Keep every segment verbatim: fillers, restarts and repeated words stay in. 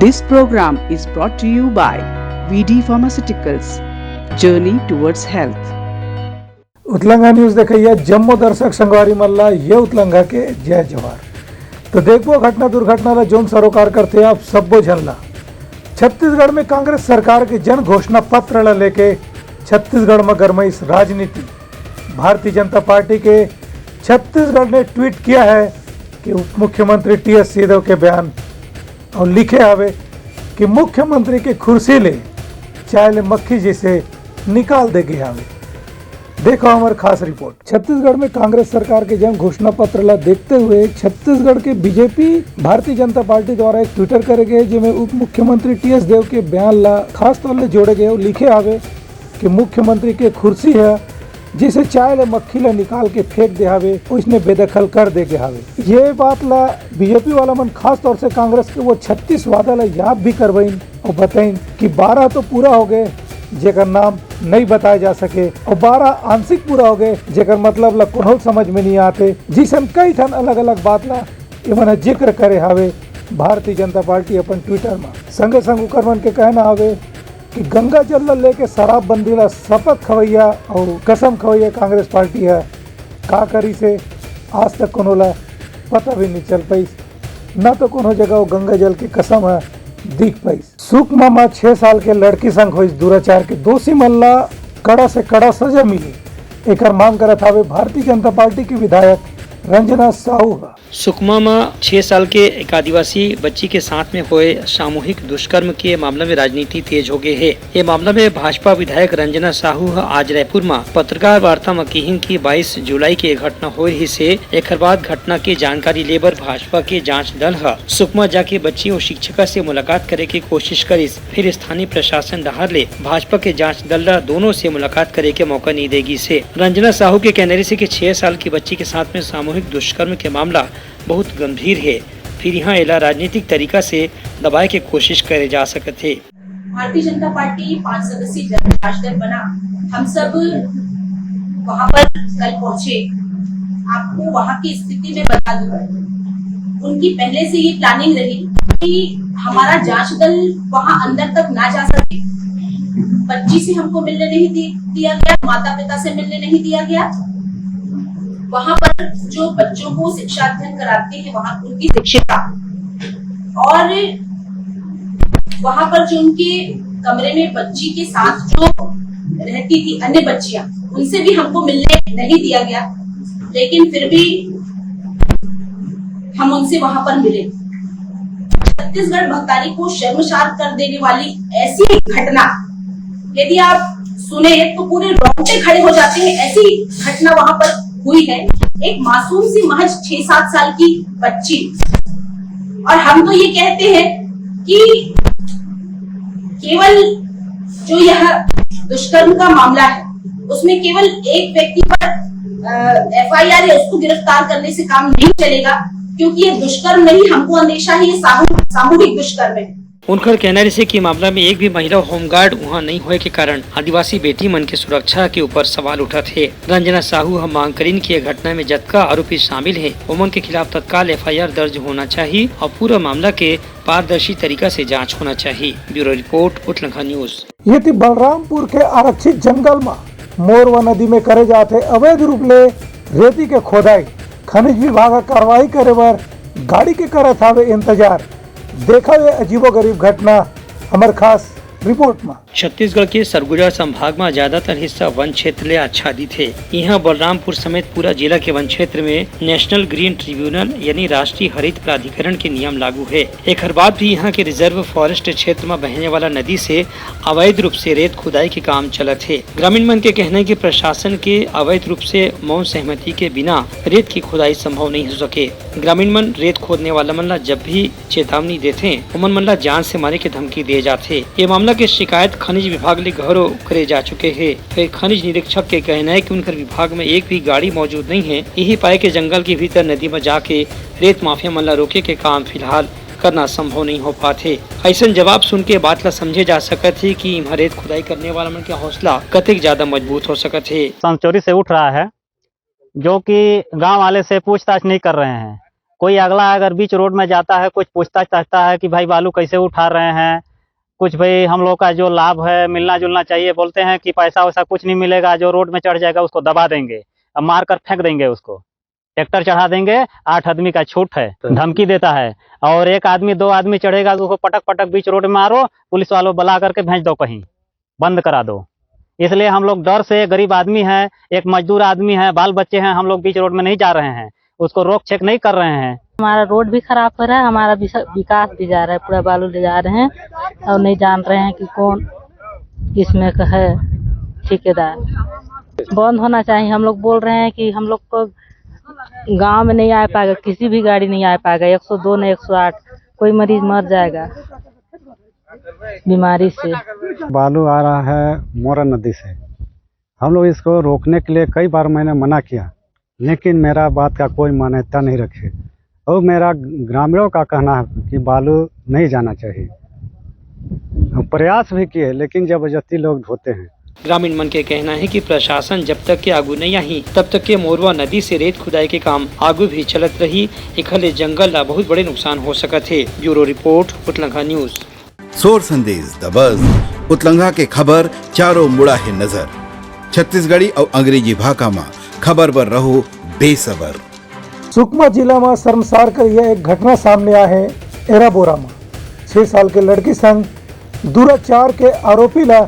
This program is brought to you by V D Pharmaceuticals, Journey Towards Health. Utlangha news देखइया जम्मो दर्शक संगवारी मन ला ये उतलंघा के जय जोहार। तो देखबो घटना दुर्घटना ला जोन सरोकार करथे आप सब्बो झन ला। छत्तीसगढ़ में कांग्रेस सरकार के जन घोषणा पत्र ला लेके छत्तीसगढ़ में गरमाइस राजनीति। भारतीय जनता पार्टी के छत्तीसगढ़ ने ट्वीट किया है कि उप मुख्यमंत्री टी एस सिंहदेव के बयान और लिखे हवे कि मुख्यमंत्री के कुर्सी ले चाय ले मक्खी जैसे निकाल दे गए हवे। देखो हमार खास रिपोर्ट। छत्तीसगढ़ में कांग्रेस सरकार के जन घोषणा पत्र ला देखते हुए छत्तीसगढ़ के बीजेपी भारतीय जनता पार्टी द्वारा एक ट्विटर करे गए, जेमे उप मुख्यमंत्री टी एस देव के बयान ला खास तौर ले जोड़े गए और लिखे हवे कि मुख्यमंत्री के कुर्सी है, जैसे चाय ले मक्खी ला निकाल के फेंक दे हवे, ओइसने बेदखल कर दे गे हवे। ये बात ला बीजेपी वाला मन खास तौर से कांग्रेस के वो छत्तीस वादा ला याद भी करवाइन और बताइन कि बारह तो पूरा हो गए, जेकर नाम नहीं बताए जा सके, और बारह आंशिक पूरा हो गए, जेकर मतलब ला कोनो समझ में नहीं आते। जिसन कई ठन अलग-अलग बात ला इमन ह जिक्र करे हावे भारतीय जनता पार्टी अपन ट्विटर म। संगे संग उकर मन के कहना हावे कि गंगा जल ल लेके शराबबंदी ल शपथ खवैया अउ कसम खवैया कांग्रेस पार्टी ह का करिस हे, आज तक कोनो ल पता भी नइ चल पाइस, न तो कोनो जगह वो गंगा जल के कसम ह दिख पाइस। सुकमा म छह साल के लड़की संग होइस दुराचार के दोषी मन ल कड़ा से कड़ा सजा मिले, एकर मांग करत हावे भारतीय जनता पार्टी के विधायक रंजना साहू ह। सुकमा म छह साल के एक आदिवासी बच्ची के साथ में होए सामूहिक दुष्कर्म के मामला में राजनीति तेज हो गए हे। ये मामला में भाजपा विधायक रंजना साहू ह आज रायपुर म पत्रकार वार्ता म किहिन कि बाईस जुलाई के ये घटना होए रहिस हे। एखर बाद घटना के जानकारी लेबर भाजपा के जांच दल ह सुकमा जाके बच्ची अउ शिक्षिका से मुलाकात करे के कोशिश करिस, फिर स्थानीय प्रशासन डहार ले भाजपा के जांच दल ल दोनों से मुलाकात करे के मौका नइ दे गिस हे। रंजना साहू के कहना रहिस हे कि छह साल की बच्ची के साथ में सामूहिक दुष्कर्म के मामला बहुत गंभीर हे, फिर यहाँ एला राजनीतिक तरीका से दबाए के कोशिश करे जा सकत हे। भारतीय जनता पार्टी पांच सदस्यीय जन जांच दल बना, हम सब वहां पर कल पहुंचे। आपको वहां की स्थिति में बता दूं, उनकी पहले से ये प्लानिंग रही कि हमारा जांच दल वहां अंदर तक ना जा सके। बच्ची से हमको मिलने नहीं दि-, दिया गया, माता पिता से मिलने नहीं दिया गया। वहां पर जो बच्चों को शिक्षा अध्ययन कराते हैं, वहां उनकी शिक्षिका और वहां पर जो उनके कमरे में बच्ची के साथ जो रहती थी अन्य बच्चियां, उनसे भी हमको मिलने नहीं दिया गया, लेकिन फिर भी हम उनसे वहां पर मिले। छत्तीसगढ़ महतारी को शर्मसार कर देने वाली ऐसी घटना, यदि आप सुने तो पूरे रोंगटे खड़े हो जाते हैं। ऐसी घटना वहां पर हुई है। एक मासूम सी, महज छह सात साल की बच्ची, और हम तो ये कहते हैं कि केवल जो यह दुष्कर्म का मामला है, उसमें केवल एक व्यक्ति पर एफ आई आर या उसको गिरफ्तार करने से काम नहीं चलेगा, क्योंकि ये दुष्कर्म नहीं, हमको अंदेशा है ये सामू-, सामूहिक दुष्कर्म है। उनकर कहना रहिसे कि मामला में एक भी महिला होमगार्ड उहां नइ होए के कारण आदिवासी बेटी मन के सुरक्षा के ऊपर सवाल उठत हे। रंजना साहू ह मांग करिन कि ये घटना में जतका आरोपी शामिल हे, ओमन के खिलाफ तत्काल एफ आई आर दर्ज होना चाहिए और पूरा मामला के पारदर्शी तरीका से जांच होना चाहिए। Bureau report, Utlangha news. ये थी बलरामपुर के आरक्षित जंगल म मोरवा नदी में करे जात हे अवैध रूप ले रेती के खोदाई। खनिज विभाग ह कार्रवाई करे बर गाड़ी के करत हावे इंतजार। देखव ये अजीबोगरीब घटना हमर खास रिपोर्ट म। छत्तीसगढ़ के सरगुजा संभाग म ज्यादातर हिस्सा वन क्षेत्र ले आच्छादित हे। इहां बलरामपुर समेत पूरा जिला के वन क्षेत्र में नेशनल ग्रीन ट्रिब्यूनल यानी राष्ट्रीय हरित प्राधिकरण के नियम लागू हे। एखर बाद भी इहां के रिजर्व फॉरेस्ट क्षेत्र म बहने वाला नदी से अवैध रूप से रेत खुदाई के काम चलत हे। ग्रामीण मन के कहना हे कि प्रशासन के अवैध रूप से मौन सहमति के बिना रेत की खुदाई संभव नहीं हो सके। ग्रामीण मन रेत खोदने वाला मन ला जब भी चेतावनी देथे, ओमन मन ला जान से मारे के धमकी दिए जाथे। ये मामला के शिकायत खनिज विभाग ले घलो करे जा चुके हे। फेर खनिज निरीक्षक के कहना हे कि उनकर विभाग में एक भी गाड़ी मौजूद नहीं हे। यही पाए के जंगल के भीतर नदी में जाके रेत माफिया मन ला रोके के काम फिलहाल करना संभव नहीं हो पात हे। अइसन जवाब सुन के बात ला समझे जा सकत हे कि इम्हा रेत खुदाई करने वाला मन के हौसला कतेक ज्यादा मजबूत हो सकत हे। संचोरी से उठ रहा है, जो कि गांव वाले से पूछताछ नहीं कर रहे हैं। कोई अगला अगर बीच रोड में जाता है, कुछ पूछता चाहता है कि भाई बालू कैसे उठा रहे हैं, कुछ भाई हम लोग का जो लाभ है मिलना जुलना चाहिए, बोलते हैं कि पैसा वैसा कुछ नहीं मिलेगा, जो रोड में चढ़ जाएगा उसको दबा देंगे, अब मार कर फेंक देंगे उसको, ट्रैक्टर चढ़ा देंगे, आठ आदमी का छूट है, धमकी देता है। और एक आदमी दो आदमी चढ़ेगा तो उसको पटक पटक बीच रोड में मारो, पुलिस वालों बुला करके भेज दो कहीं, बंद करा दो। इसलिए हम लोग डर से, गरीब आदमी है, एक मजदूर आदमी है, बाल बच्चे हैं, हम लोग बीच रोड में नहीं जा रहे हैं, उसको रोक चेक नहीं कर रहे हैं। हमारा रोड भी खराब हो रहा है, हमारा विस-, विकास भी जा रहा है, पूरा बालू ले जा रहे हैं और नहीं जान रहे हैं कि कौन इसमें का है ठेकेदार। बंद होना चाहिए। हम लोग बोल रहे हैं कि हम लोग को गांव में नहीं आ पाएगा, किसी भी गाड़ी नहीं आ पाएगा, एक सौ दो न एक सौ आठ, कोई मरीज मर जाएगा बीमारी से। बालू आ रहा है मोरा नदी से। हम लोग इसको रोकने के लिए कई बार मैंने मना किया, लेकिन मेरा बात का कोई मान्यता नहीं रखे। और मेरा ग्रामीणों का कहना है कि बालू नहीं जाना चाहिए। हम प्रयास भी किए, लेकिन जबरदस्ती लोग ढोते हैं। ग्रामीण मन के कहना है कि प्रशासन जब तक के आगू नहीं आही, तब तक के मोरवा नदी से रेत खुदाई के काम आगू भी चलत रही। एखर ले जंगल ला बहुत बड़े नुकसान हो सकत हे। Bureau report, Utlangha news. सोर संदेश दबस, उतलंघा के खबर चारों मुड़ा हे नजर। छत्तीसगढ़ी अउ अंग्रेजी भाखा म खबर बर रहो बेसबर। सुकमा जिला म शर्मसार कर यह एक घटना सामने आए हे। एराबोरा म छह साल के लड़की संग दुराचार के आरोपी ला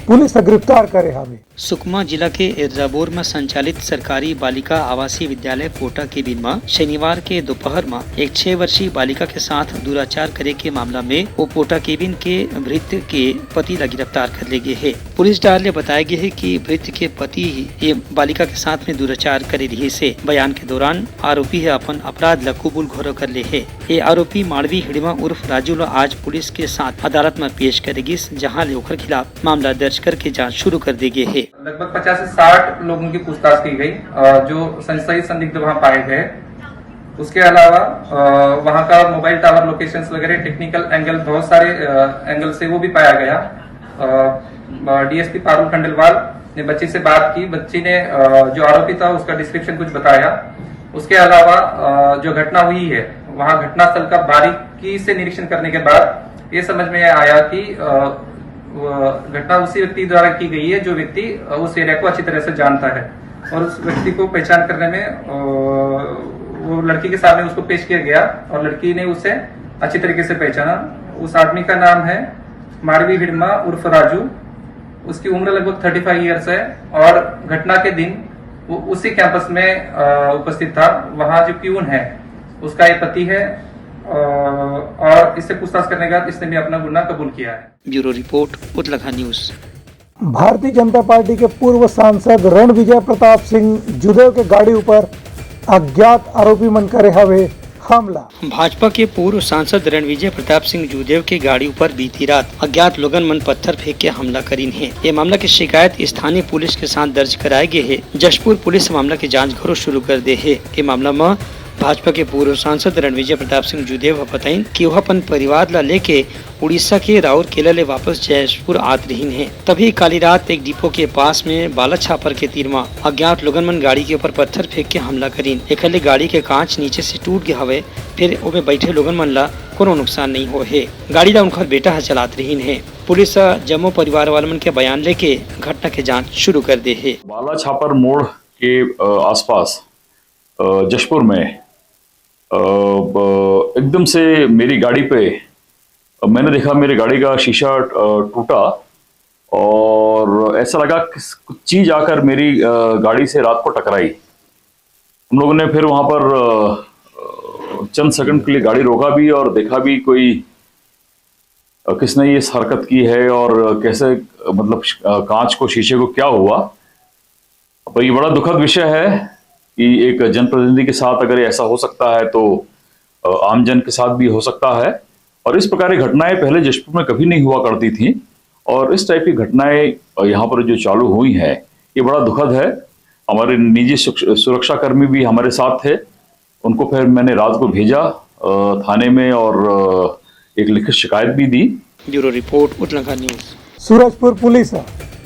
पुलिस ह गिरफ्तार करे हावे। सुकमा जिला के एर्राबोर म संचालित सरकारी बालिका आवासीय विद्यालय पोटा केबिन म शनिवार के दोपहर म एक छह वर्षीय बालिका के साथ दुराचार करे के मामला में वो पोटा केबिन के भृत्य के पति ला गिरफ्तार कर ले गे हे। पुलिस डहार ले बताए गे हे कि भृत्य के पति ही ये बालिका के साथ में दुराचार करे रिहिस हे। बयान के दौरान आरोपी ह अपन अपराध ला कबूल घलो कर ले हे। ये आरोपी माड़वी हिड़मा उर्फ राजू ला आज पुलिस के साथ अदालत म पेश करे गिस, जहां ले ओकर खिलाफ मामला दर्ज करके जांच शुरू कर दे गे हे। लगभग पचास से साठ लोगों की पूछताछ की गई, अ, जो संशयित संदिग्ध वहां पाए गए। उसके अलावा, अ, वहां का मोबाइल टावर लोकेशंस वगैरह, टेक्निकल एंगल, बहुत सारे, अ, एंगल से वो भी पाया गया। अ, डीएसपी पारुल खंडेलवाल ने बच्ची से बात की। बच्ची ने, अ, जो आरोपी था, उसका डिस्क्रिप्शन कुछ बताया। उसके अलावा, अ, जो घटना हुई है, वहां घटनास्थल का बारीकी से निरीक्षण करने के बाद ये समझ में आया कि, अ, वो घटना उसी व्यक्ति द्वारा की गई है, जो व्यक्ति, अ, उस एरिया को अच्छी तरह से जानता है और उस व्यक्ति को पहचान करने में, अ, वो लड़की के सामने उसको पेश किया गया और लड़की ने उसे अच्छी तरीके से पहचाना। उस आदमी का नाम है माड़वी हिड़मा उर्फ राजू। उसकी उम्र लगभग थर्टी फाइव ईयर्स है और घटना के दिन वो उसी कैंपस में, अ, उपस्थित था। वहाँ जो प्यून है, उसका ये पति है, अ, और इससे पूछताछ करने के बाद इसने भी अपना गुनाह कबूल किया है। Bureau report, Utlangha news. Bharatiya Janata party के पूर्व सांसद रणविजय प्रताप सिंह जूदेव के गाड़ी ऊपर अज्ञात आरोपी मन करे हवे हमला। भाजपा के पूर्व सांसद रणविजय प्रताप सिंह जूदेव के गाड़ी ऊपर बीती रात अज्ञात लोगन मन पत्थर फेंक के हमला करिन हे। ये मामला के शिकायत स्थानीय पुलिस के साथ दर्ज कराए गे हे। जशपुर पुलिस मामला के जांच घलो शुरू कर दे हे। ये मामला म भाजपा के पूर्व सांसद रणविजय प्रताप सिंह जूदेव ह बताइन कि वह अपन परिवार ला लेके उड़ीसा के राउरकेला ले वापस जशपुर आत रिहिन हे। तभी काली रात एक डिपो के पास में बाला छापर के तीर म अज्ञात लोगन मन गाड़ी के ऊपर पत्थर फेंक के हमला करिन। एखर ले गाड़ी के कांच नीचे से टूट गे हवय, फेर ओमे बैठे लोगन मन ला कोनो नुकसान नइ होए हे। गाड़ी ला उनकर बेटा ह चलात रिहिन हे। पुलिस ह जम्मो परिवार वाले मन के बयान लेके घटना के जांच शुरू कर दे हे। बाला छापर मोड़ के, अ, आसपास, अ, जशपुर में, अ, ब-, एकदम से मेरी गाड़ी पे, अ, मैंने देखा मेरी गाड़ी का शीशा, अ, टूटा और ऐसा लगा कि स-, कुछ चीज़ आकर मेरी, अ, गाड़ी से रात को टकराई। हम लोगों ने फिर वहाँ पर, अ, अ, चंद सेकंड के लिए गाड़ी रोका भी और देखा भी कोई, अ, किसने ये हरकत की है और कैसे, अ, मतलब, श-, अ, कांच को, शीशे को क्या हुआ। अब ये बड़ा दुखद विषय है कि एक जनप्रतिनिधि के साथ अगर ऐसा हो सकता है तो, अ, आम जन के साथ भी हो सकता है। और इस प्रकार की घटनाएं पहले जशपुर में कभी नहीं हुआ करती थी और इस टाइप की घटनाएं, अ, यहाँ पर जो चालू हुई हैं, ये बड़ा दुखद है। हमारे निजी सुरक्ष-, सुरक्षाकर्मी भी हमारे साथ थे, उनको फिर मैंने रात को भेजा, अ, थाने में और, अ, एक लिखित शिकायत भी दी। Bureau report, Utlangha news. Surajpur police ह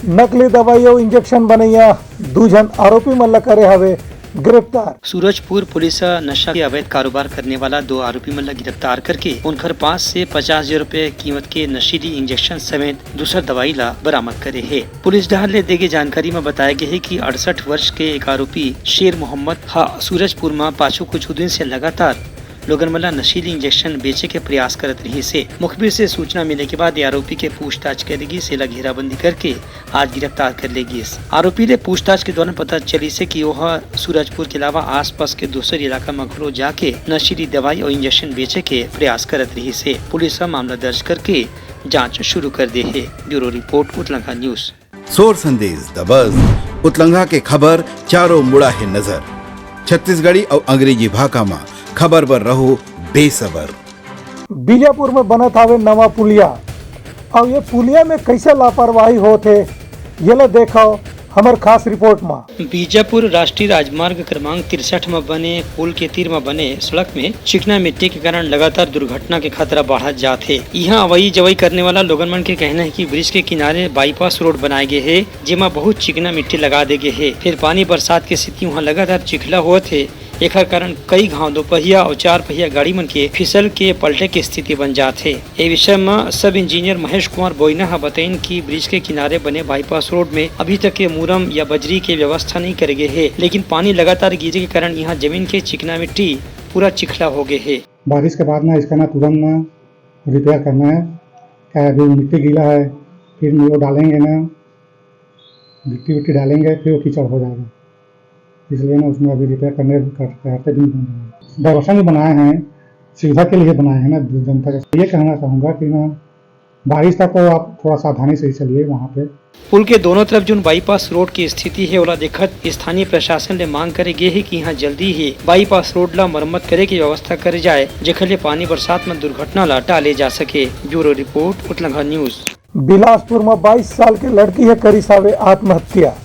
नकली दवाई अउ इंजेक्शन बनैया दू झन आरोपी मन ल करे हवे गिरफ्तार। सूरजपुर पुलिस ह नशा के अवैध कारोबार करने वाला दो आरोपी मन ला गिरफ्तार करके उनकर पास से पचास हजार रुपए कीमत के नशीली इंजेक्शन समेत दूसर दवाई ला बरामद करे हे। पुलिस डहार ले दे गे जानकारी म बताया गे हे कि अड़सठ वर्ष के एक आरोपी शेर मोहम्मद ह सूरजपुर म पाछू कुछ दिन से लगातार लोगन मन ला नशीली इंजेक्शन बेचे के प्रयास करत रिहिस हे। मुखबिर से सूचना मिले के बाद ये आरोपी के पूछताछ करे गिस, एला घेराबंदी करके आज गिरफ्तार कर ले गिस। आरोपी ले पूछताछ के दौरान पता चलिस हे कि ओह सूरजपुर के अलावा आसपास के दूसर इलाका म घलो जाके नशीली दवाई अउ इंजेक्शन बेचे के प्रयास करत रिहिस हे। पुलिस ह मामला दर्ज करके जांच शुरू कर दे हे। Bureau report, Utlangha news. सोर संदेश दबस, उतलंघा के खबर चारों मुड़ा हे नजर। छत्तीसगढ़ी अउ अंग्रेजी भाखा म खबर बर रहो बेसबर। बीजापुर में बनत हावे नवा पुलिया, अउ ये पुलिया में कैसे लापरवाही होत हे, ये ला देखो हमर खास रिपोर्ट मा। बीजापुर राष्ट्रीय राजमार्ग क्रमांक तिरसठ म बने पुल के तीर म बने सड़क में चिकना मिट्टी के कारण लगातार दुर्घटना के खतरा बढ़त जात हे। इहां अवई जवई करने वाला लोगन मन के कहना हे कि ब्रिज के किनारे बाईपास रोड बनाए गे हे, जेमा बहुत चिकना मिट्टी लगा दे गे हे। फिर पानी बरसात के स्थिति उहां लगातार चिखला होत हे। एखर कारण कई घांव दो पहिया अउ चार पहिया गाड़ी मन के फिसल के पलटे के स्थिति बन जात हे। ए विषय म सब इंजीनियर महेश कुमार बोइना ह बतइन कि ब्रिज के किनारे बने बाईपास रोड में अभी तक के मुरम या बजरी के व्यवस्था नइ करे गे हे, लेकिन पानी लगातार गिरे के कारण इहां जमीन के चिकना मिट्टी पूरा चिखला हो गे हे। बारिश के बाद ना इसका ना तुरंत ना रिपेयर करना है, क्या अभी मिट्टी गीला है, फिर वो डालेंगे ना, गिट्टी विट्टी डालेंगे, फिर वो कीचड़ हो जाएगा। इसलिए ना उसमें अभी रिपेयर करने कर-, करते भी नहीं है। भरोसा नहीं बनाए हैं, सुविधा के लिए बनाए हैं ना जनता के। ये कहना चाहूँगा कि ना बारिश था तो आप थोड़ा सावधानी से ही चलिए वहाँ पे। पुल के दोनों तरफ जोन बाईपास रोड की स्थिति हे, ओला देखत स्थानीय प्रशासन ले मांग करे गे हे कि इहां जल्दी ही बाईपास रोड ला मरम्मत करे के व्यवस्था करे जाए, जेखर ले पानी बरसात में दुर्घटना ला टाले जा सके। Bureau report, Utlangha news. Bilaspur में बाईस साल के लड़की हे करिस हावे आत्महत्या।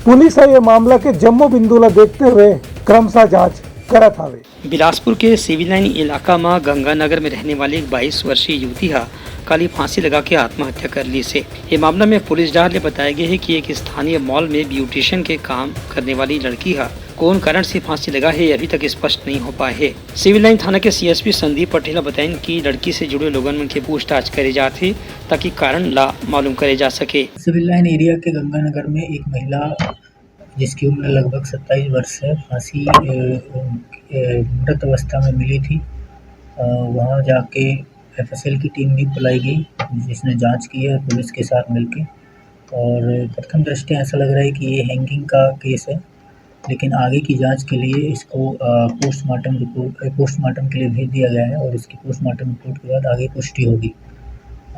पुलिस ह ये मामला के जम्मो बिंदु ला देखते हुए क्रमशः जांच करत हावे। बिलासपुर के सिविल लाइन इलाका म गंगानगर में रहने वाली एक बाईस वर्षीय युवती ह काली फांसी लगा के आत्महत्या कर लीस हे। ये मामला में पुलिस डहार ले बताया गया है कि एक स्थानीय मॉल में ब्यूटिशियन के काम करने वाली लड़की ह कौन कारण से फांसी लगा है, अभी तक स्पष्ट नहीं हो पाए है। सिविल लाइन थाना के सीएसपी संदीप पटेल ह बताइन कि लड़की से जुड़े लोगन मन के पूछताछ करे जात हे, ताकि कारण ला मालूम करे जा सके। सिविल लाइन एरिया के गंगानगर में एक महिला, जिसकी उम्र लगभग सत्ताईस वर्ष है, फांसी, अ, अ, मृत अवस्था में मिली थी। अ, वहाँ जाके एफएसएल की टीम भी बुलाई गई, जिसने जांच की है पुलिस के साथ मिलके। और प्रथम दृष्टया ऐसा लग रहा है कि ये हैंगिंग का केस है, लेकिन आगे की जांच के लिए इसको, अ, पोस्टमार्टम रिपोर्ट, अ, पोस्टमार्टम के लिए भेज दिया गया है और इसकी पोस्टमार्टम रिपोर्ट के बाद आगे पुष्टि होगी।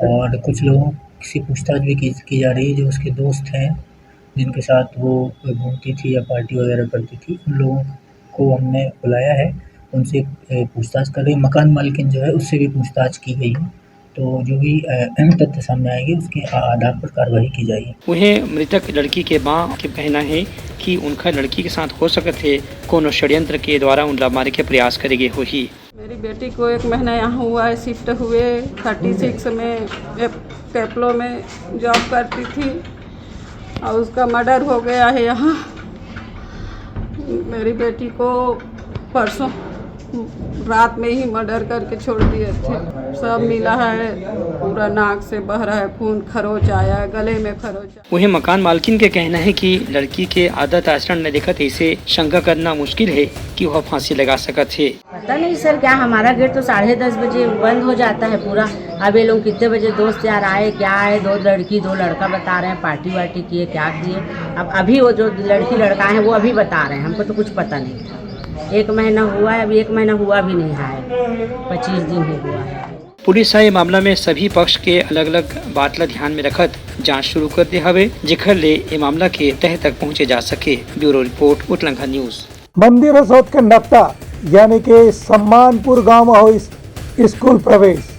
और कुछ लोगों से पूछताछ भी की, की जा रही है, जो उसके दोस्त हैं, जिनके साथ वो घूमती थी या पार्टी वगैरह करती थी, उन लोगों को हमने बुलाया है, उनसे, अ, पूछताछ कर रहे हैं। मकान मालकिन जो है, उससे भी पूछताछ की गई है। तो जो भी, अ, तथ्य सामने आएंगे, उसके आ-, आधार पर कार्रवाई की जाएगी। उहें, मृतक लड़की के मां के कहना है कि उनका लड़की के साथ हो सकत है कोनो षड्यंत्र के द्वारा उनला मारे के प्रयास करे गे होही। मेरी बेटी को एक महीना यहाँ हुआ है, शिफ्ट हुए थर्टी सिक्स में, एक टेप्लो में जॉब करती थी और उसका मर्डर हो गया है यहाँ। मेरी बेटी को परसों रात में ही मर्डर करके छोड़ दिए थे। सब मिला है, पूरा नाक से बह रहा है खून, खरोच आया है, गले में खरोच आया। उहें, मकान मालकिन के कहना है कि लड़की के आदत आचरण न देखत ऐसे शंका करना मुश्किल है कि वह फांसी लगा सकत है। पता नहीं सर, क्या, हमारा गेट तो साढ़े दस बजे बंद हो जाता है पूरा। अब ये लोग कितने बजे दोस्त यार आए, क्या आए, दो लड़की दो लड़का बता रहे हैं, पार्टी वार्टी किए, क्या किए। अब अभी वो जो लड़की लड़का है, वो अभी बता रहे हैं, हमको तो कुछ पता नहीं था। एक महीना हुआ है, अभी एक महीना हुआ भी नहीं है, पच्चीस दिन ही हुआ है। पुलिस ह ए मामला में सभी पक्ष के अलग-अलग बात ल ध्यान में रखत जांच शुरू कर दे हवे, जेखर ले ए मामला के तह तक पहुंचे जा सके। Bureau report, Utlangha news. मंदिर ह सोत के नकटा, यानी के सम्मानपुर गांव म होइस स्कूल प्रवेश।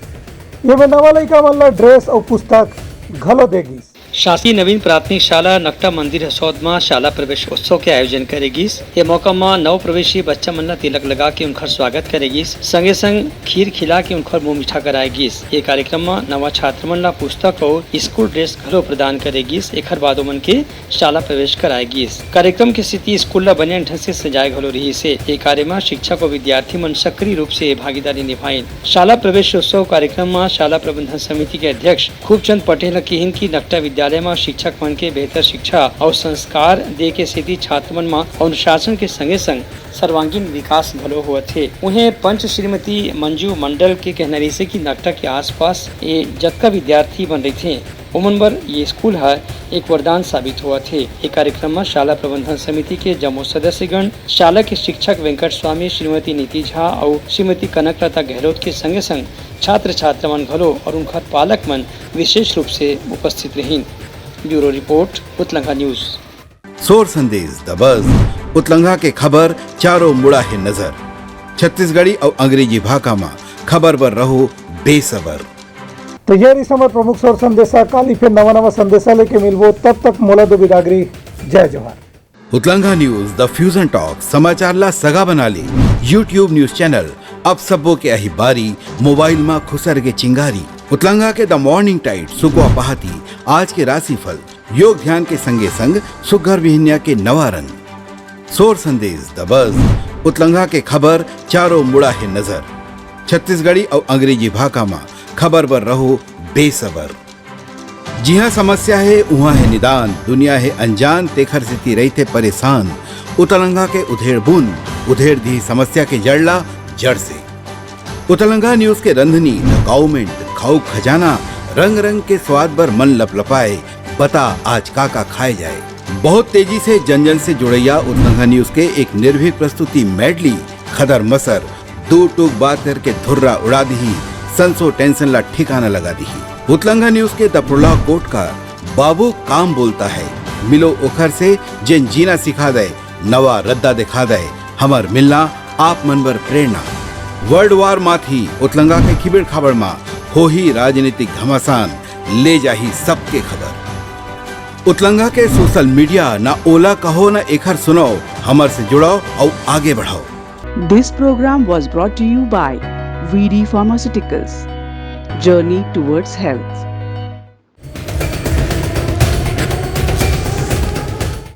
ये में नवा लइका मन ल ड्रेस अउ पुस्तक घलो दे गिस। शासकीय नवीन प्राथमिक शाला नकटा मंदिर हसौद म शाला प्रवेश उत्सव के आयोजन करे गिस। ए मौका म नव प्रवेशी बच्चा मन ल तिलक लगा के उनखर स्वागत करे गिस। संगे संग खीर खिला के उनखर मुंह मीठा कराए गिस। ए कार्यक्रम म नवा छात्र मन ल पुस्तक अउ स्कूल ड्रेस घलो प्रदान करे गिस। एखर बाद ओमन के शाला प्रवेश कराए गिस। कार्यक्रम के सेती स्कूल ल बने ढंग से सजाए घलो रिहिस हे। ए कार्य म शिक्षक अउ विद्यार्थी मन सक्रिय रूप से भागीदारी निभाइन। शाला प्रवेशोत्सव कार्यक्रम म शाला प्रबंधन समिति के अध्यक्ष खूबचंद पटेल ह किहिन कि नकटा विद्यालय म शिक्षक मन के बेहतर शिक्षा अउ संस्कार दे के सेती छात्र मन म अनुशासन के संगे संग सर्वांगीण विकास घलो होवत हे। उहें पंच श्रीमती मंजू मंडल के कहना रहिसे कि नकटा के आसपास ये जतका विद्यार्थी मन रहिथे, ओमन बर ये स्कूल ह एक वरदान साबित होवत हे। ए कार्यक्रम म शाला प्रबंधन समिति के जम्मो सदस्यगण, शाला के शिक्षक वेंकट स्वामी, श्रीमती नीति झा अउ श्रीमती कनकलता गहलोत के संगे संग छात्र छात्रा मन घलो अउ उनखर पालक मन विशेष रूप से उपस्थित रहिन। Bureau report, Utlanga news. सोर संदेश द बज, उतलंगा के खबर चारों मुड़ा हे नजर। छत्तीसगढ़ी अउ अंग्रेजी भाखा म खबर बर रहो बेसबर। तो ये रही हमर प्रमुख सोर संदेशा। काली फिर नवा नवा संदेशा लेके मिलबो, तब तक मोला दो बिदागरी। जय जोहार। उतलंगा न्यूज द फ्यूजन टॉक समाचार ला सगा बना ले। YouTube न्यूज चैनल अब सबो के अही बारी, मोबाइल मा खुसर के चिंगारी। उतलंगा के द मॉर्निंग टाइड सुकवा पहाती, आज के राशिफल, योग ध्यान के संगे संग सुग्घर बिहनिया के नवा रंग। सोर संदेश द बज, उतलंगा के खबर चारों मुड़ा हे नजर। छत्तीसगढ़ी अउ अंग्रेजी भाखा मा खबर बर रहो बेसबर। जिहाँ समस्या हे, उहाँ हे निदान, दुनिया हे अनजान, तेखर सेती रहिथे परेशान। उतलंगा के उधेड़ बुन, उधेड़ दिही समस्या के जड़ ला जड़ से। उतलंगा न्यूज के रंधनी, द काउमेंट, खाऊ खजाना, रंग रंग के स्वाद बर मन लपलपाए, बता आज का का खाए जाए। बहुत तेजी से जन जन से जुड़ैया उतलंगा न्यूज के एक निर्भीक प्रस्तुति मेडली, खदर मसर, दू टूक बात करके धुर्रा उड़ा दिही, संसो टेंशन ला ठिकाना लगा दिही। उतलंगा न्यूज के द प्रोलॉग कोट का बाबू काम बोलता है, मिलो ओखर से जेन जीना सिखा दे, नवा रद्दा दिखा दे, हमर मिलना आप मन बर प्रेरणा। वर्ल्ड वार माथी उतलंगा के खिबेड़ खाबड़ मा होही राजनीतिक घमासान, ले जाही सबके खबर। उतलंगा के सोशल मीडिया ना ओला कहो ना एखर सुनाओ, हमर से जुड़ाओ अउ आगे बढ़ाओ। This program was brought to you by V D Pharmaceuticals, Journey Towards Health।